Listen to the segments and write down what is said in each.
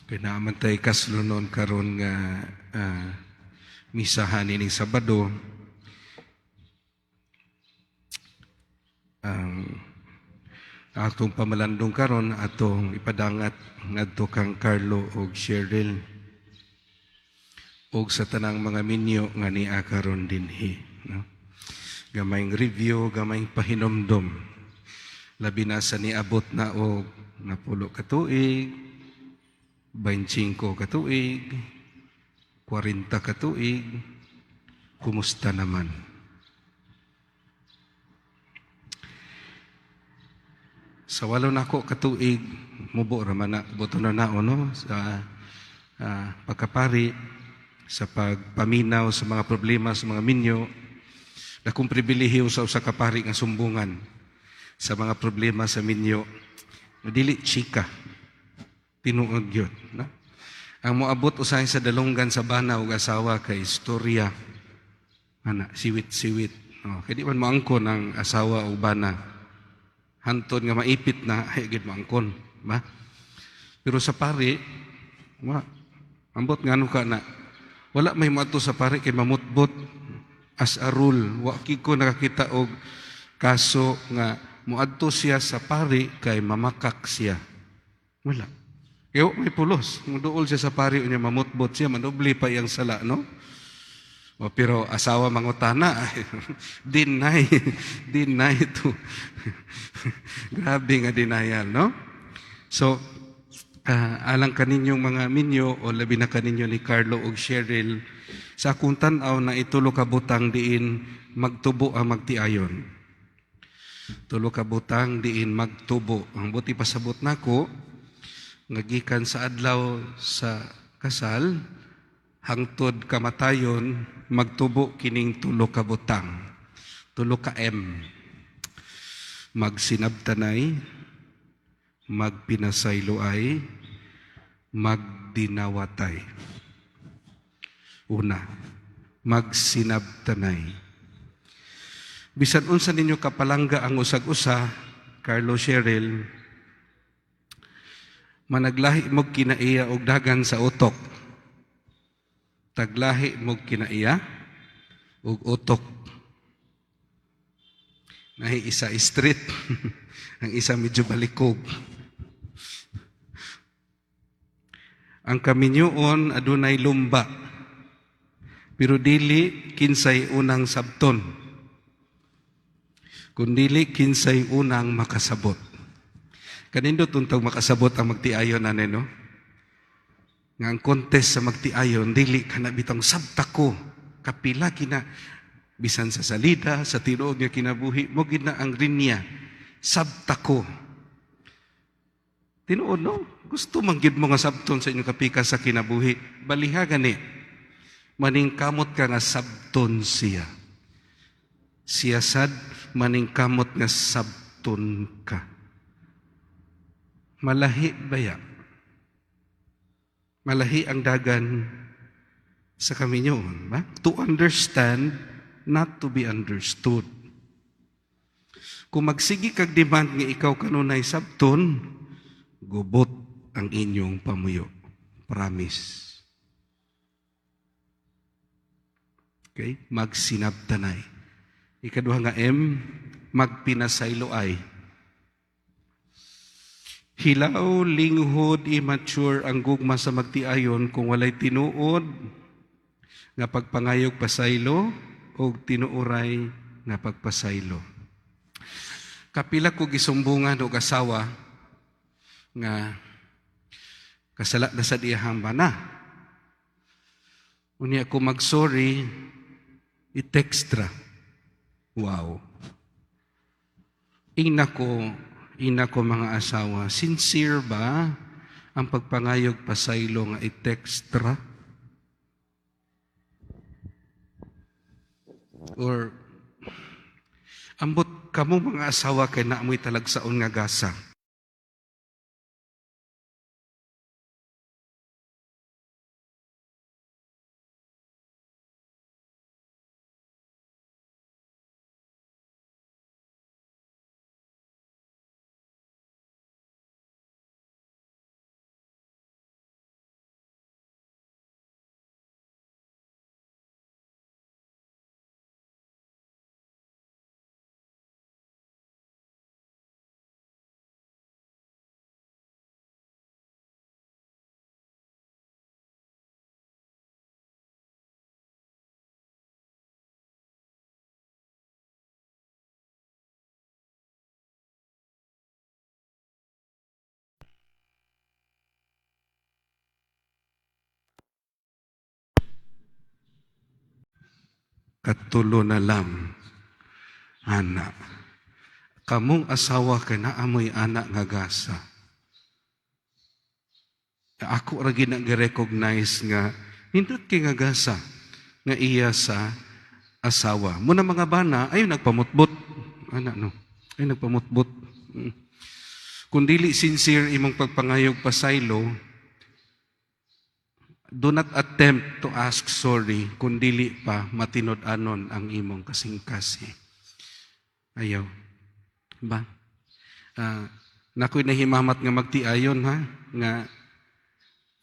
Kay naa man tay kaslonon karon nga misahan ining Sabado. Ang atong pamalandong karon atong ipadangat ngadto kang Carlo ug Cheryl ug sa tanang mga minyo nga nia karon dinhi, no? Gamayng review, gamayng pahinomdom. Labi na sa niabot na og 10 ka tuig, 25 ka tuig, 40 ka tuig, kumusta naman? Sa 8 nako ka tuig, mubo ra man na, buto na nao, no? Sa pagkapari, sa pagpaminaw sa mga problema sa mga minyo, dakong pribilehiyo sa usa ka pari nga sumbungan sa mga problema sa minyo. Dili chika, tinuod gyud, no? Ang moabot usahay sa dalunggan sa bana ug asawa kay istorya ana siwit-siwit, no? Kay di man moangkon ang asawa ug bana. Hantod nga maipit na, ay gid moangkon, ba? Pero sa pari, wa ambot ngano ka na. Wala may moadto sa pari kay mamutbot as a rule. Wa ko nakakita og kaso nga moadto siya sa pari kay mamakak siya. Wala. Kaya may pulos. Muduol siya sa pari unya mamutbot siya, manubli pa iyang sala, no? O, pero asawa mangutana, deny, deny to. Grabe nga denial, no? So, alang kaninyong mga minyo o labi na kaninyo ni Carlo ug Cheryl, sa akong tan-aw na itulo ka butang diin magtubo ang magtiayon. Tulo ka butang diin magtubo. Ang buti pasabot nako, nga gikan sa adlaw sa kasal hangtod kamatayon magtubo kining tulo ka butang. Tulo ka M. Magsinabtanay, magpinasayloay, magdinawatay. Una, magsinabtanay. Bisan unsa ninyo kapalangga ang usag-usa, Carlo, Cheryl, managlahi mog kinaiya og dagan sa utok. Taglahi mog kinaiya og utok. Nahi isa street, ang isa medyo balikog. Ang kaminyuon adunay lumba, pero dili kinsay unang sabton, kundili kinsay unang makasabot. Kanindot untag makasabot ang magtiayon ani, no? Nga ang contest sa magtiayon dili kana bitong sabta ko kapila kina bisan sa salida sa tinuod nga kinabuhi mo gid na ang rinya sabta ko. Tinuod, no? Gusto man gid mo nga sabton sa inyong kapikas sa kinabuhi. Baliha gani. Maningkamot ka nga sabton siya. Siya sad maningkamot nga sabton ka. Malahi baya? Malahi ang dagan sa kaminyoon, ba? To understand, not to be understood. Kung magsigi kag demand nga ikaw kanunay sabton, gubot ang inyong pamuyo. Promise. Okay? Magsinabtanay. Ikaduha nga M, magpinasayloay. Hilaw, linghod, immature ang gugma sa magtiayon kung walay tinuod nga pagpangayog pasaylo o tinuoray nga pagpasaylo. Kapila ko gisumbungan og asawa nga kasala na sa diyahang bana. Unya ko mag-sorry, i-text ra. Wow. Ina ko mga asawa, sincere ba ang pagpangayog pasaylo nga i-text ra? Or ambot kamo mga asawa kay naamoy talagsaon nga gasa. Katulo na lang. Ana. Kamong asawa kay naamoy ana nga gasa. Ako ra gid recognize nga nindot kay nga gasa nga iya sa asawa. Muna mga bana ayo nagpamutbot. Ana no. Ay nagpamutbot. Kung dili sincere imong pagpangayog pasaylo, do not attempt to ask sorry kung dili pa matinud-anon ang imong kasing-kasi. Ayaw. Ba? Nakoy nahimamat nga magtiayon ha, nga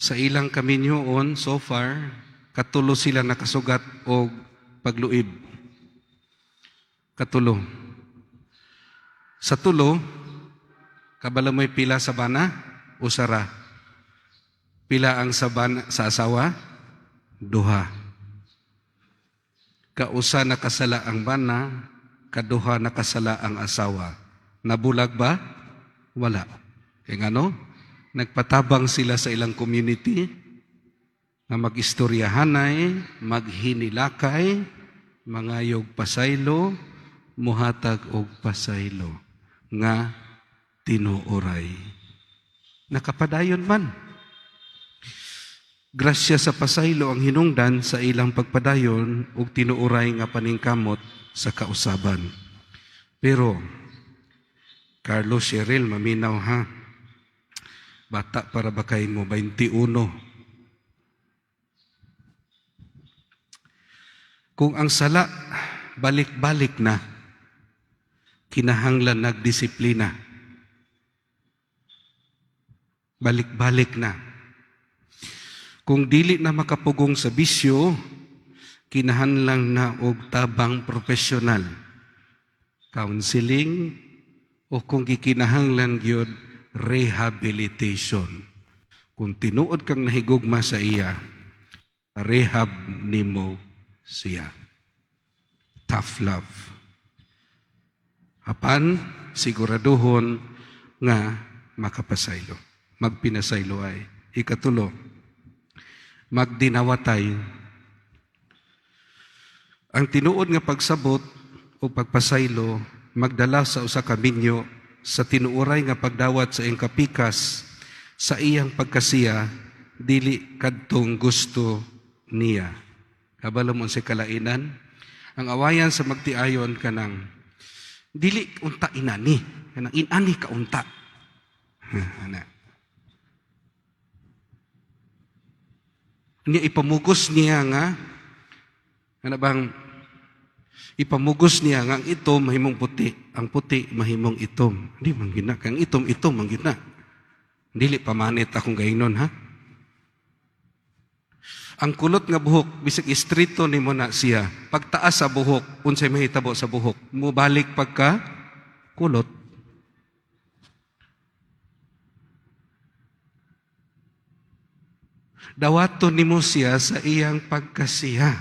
sa ilang kaminyoon so far, katulo sila nakasugat og pagluib. Katulo. Sa tulo, kabalo mo'y pila sa bana? Usara. Pila ang sa bana, sa asawa? Duha. Kausa nakasala ang bana, kaduha nakasala ang asawa. Nabulag ba? Wala. Kaya ngano? Nagpatabang sila sa ilang community nga mag-istoryahanay, maghinilakay, mangayog pasaylo, muhatag og pasaylo nga tinuoray. Nakapadayon man. Grasya sa pasaylo ang hinungdan sa ilang pagpadayon ug tinuoray nga paningkamot sa kausaban. Pero Carlos, Cheryl, maminaw ha. Bata para ba kay mo, 21. Kung ang sala balik-balik na, kinahanglan nagdisiplina. Balik-balik na. Kung dili na makapugong sa bisyo, kinahanglan na og tabang profesional. Counseling o kung gikinahanglan gyud, rehabilitation. Kung tinuod kang nahigugma sa iya, rehab nimo siya. Tough love. Apan siguraduhon nga makapasaylo. Magpinasaylo ay. Ikatulo, magdinawatay. Ang tinuod nga pagsabot o pagpasaylo magdala sa usa ka minyo sa tinuoray nga pagdawat sa iyang kapikas sa iyang pagkasiya, dili kadtong gusto niya. Kabalo mo sa kalainan? Ang awayan sa magtiayon kanang dili unta inani, kanang inani ka unta. Ana. Niya ipamugos niya nga ana bang ipamugos niya nga ang itom mahimong puti, ang puti mahimong itom. Di man gina, kang itom itom man gina. Dili pamanit akong gainon ha. Ang kulot nga buhok bisag istrito nimo na siya. Pagtaas sa buhok, unsay mahitabo sa buhok? Mubalik pagka kulot. Dawaton nimo siya sa iyang pagkasiya.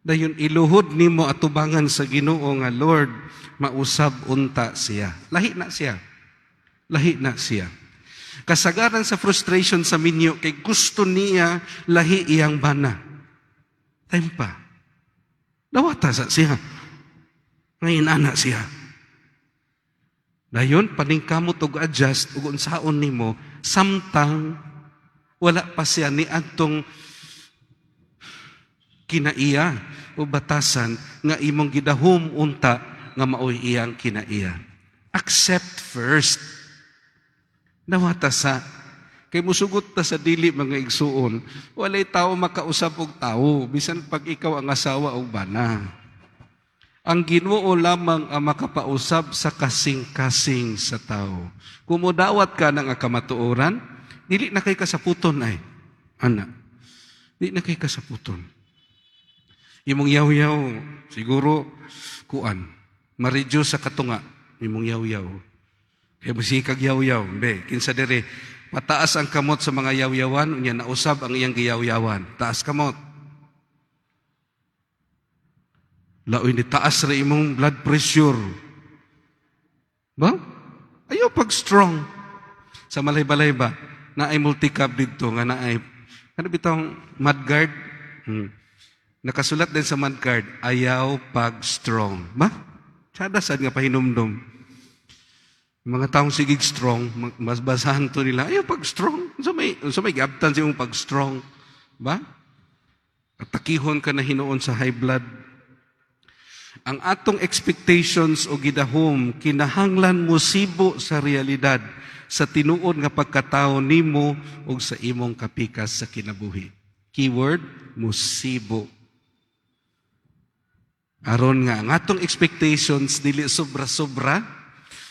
Dayon iluhod nimo atubangan sa Ginoo nga Lord, mausab unta siya. Lahi na siya. Lahi na siya. Kasagaran sa frustration sa minyo kay gusto niya lahi iyang bana. Time pa. Dawata sa siya. Ngayon ana siya. Dayon paningkamot og adjust ug unsaon nimo samtang wala pa siya ni adtong kinaiya o batasan nga imong gidahom unta nga maoy iyang kinaiya. Accept first. Dawata sa kay musugot ta sa dili mga igsuon, walay tao makausab og tao bisan pag ikaw ang asawa og bana. Ang Ginoo lamang ang makapausab sa kasing-kasing sa tao. Kung modawat ka ng kamatuoran, dili na kay kasaputon ay. Ana. Dili na kay kasaputon. Imong yaw-yaw, siguro, kuan, ma-reduce sa katunga, imong yaw-yaw. Kaya musikag yaw-yaw, be, kinsa dire, pataas ang kamot sa mga yaw-yawan, unya nausab ang iyang giyaw-yawan. Taas kamot. Laoy ni taas ra imong blood pressure. Ba? Ayaw pag strong. Sa malay-balay ba, naay multicab didto nga naay, ano bitong mudguard? Nakasulat din sa man card, "Ayaw pag strong." Ba? Tsada sad nga pahinumdum. Mga taong sigig strong, mas basahan to nila, "Ayaw pag strong." Unsa may giabtan sa imong pag strong? Ba? Atakihon ka na hinuon sa high blood. Ang atong expectations o gidahom kinahanglan musibo sa realidad sa tinuod nga pagkatao nimo ug sa imong kapikas sa kinabuhi. Keyword, musibo. Aron nga ang atong expectations dili sobra-sobra,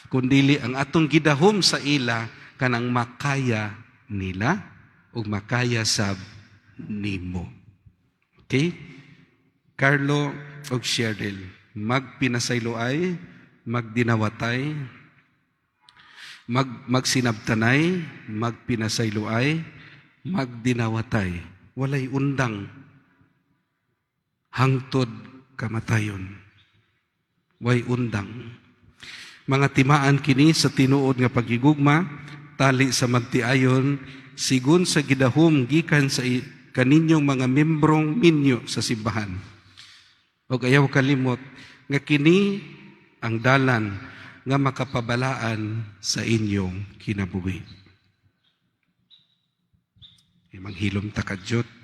kundili ang atong gidahom sa ila kanang makaya nila ug makaya sab nimo. Okay? Carlo ug Cheryl, magpinasayloay, magdinawatay, magsinabtanay, magpinasayloay, magdinawatay. Walay undang hangtod kamatayon. Way undang. Mga timaan kini sa tinuod nga pagigugma, tali sa magtiayon, sigun sa gidahom gikan sa kaninyong mga membrong minyo sa simbahan. Og ayaw kalimot nga kini ang dalan nga makapabalaan sa inyong kinabuhi. Manghilom ta kadyot.